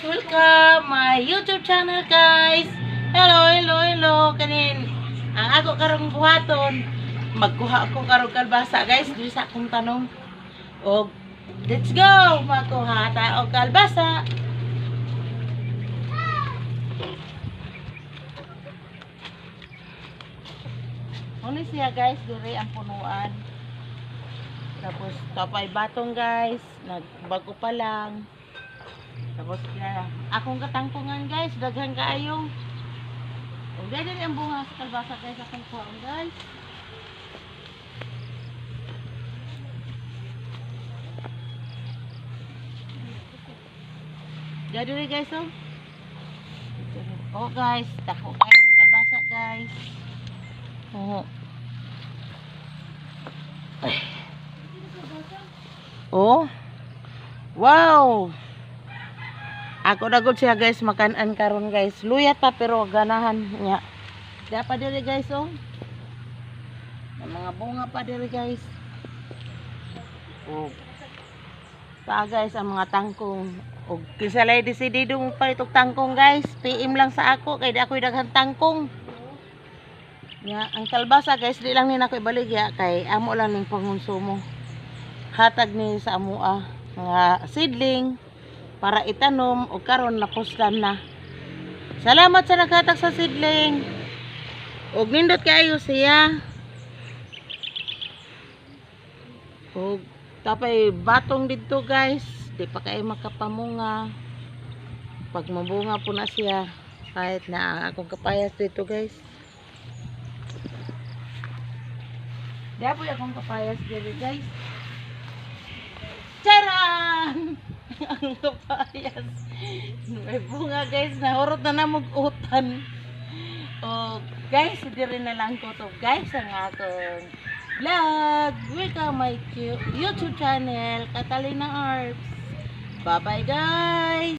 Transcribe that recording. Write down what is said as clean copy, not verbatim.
Welcome my YouTube channel, guys. Hello, hello, hello. Kanin ang ako karong buhaton, magkuha ako karong kalbasa, guys, diri sa akong tanom. Og let's go, magkuha ta og kalbasa. Uni siya, guys, diri ang punuan. Tapos tapay batong, guys, nagbago pa lang. Tapos kaya akong katangkungan, guys, daghan kaayo. Og dili ang bunga sa kalbasa, guys, akong kuhaon, guys. Dili, guys, oh. Oh guys, dako kayong kalbasa, guys. Oh. Ay. Oh. Wow. Ako na gud siya, guys, makan-an karon, guys. Luya ta pero ganahan niya. Diya pa diri, guys, oh. May mga bunga pa diri, guys. Oh. Pa guys ang mga tangkong. Og kinsa lay desidido mo palit og tangkong, guys, PM lang sa ako kay di ako'y daghang tangkong. Nya ang kalbasa, guys, di lang ni nako ibaligya kay amo lang ning pangonsumo. Hatag ni sa amoa mga seedling para itanom o karon napuslan na. Salamat sa naghatag sa seedling. Og nindot kaayo siya. Og tapay batong didto, guys, di pa kay makapamunga. Pag mabunga po na siya, kahit na ang akong kapayas dito, guys. Diya po akong kapayas dito, guys. Charan! Ang kapayas. May bunga, guys, nahurot na namog utan. Oh, guys, diri na lang ko to, guys, ang akong vlog. Welcome my YouTube channel, Catalina Arts. Bye-bye, guys.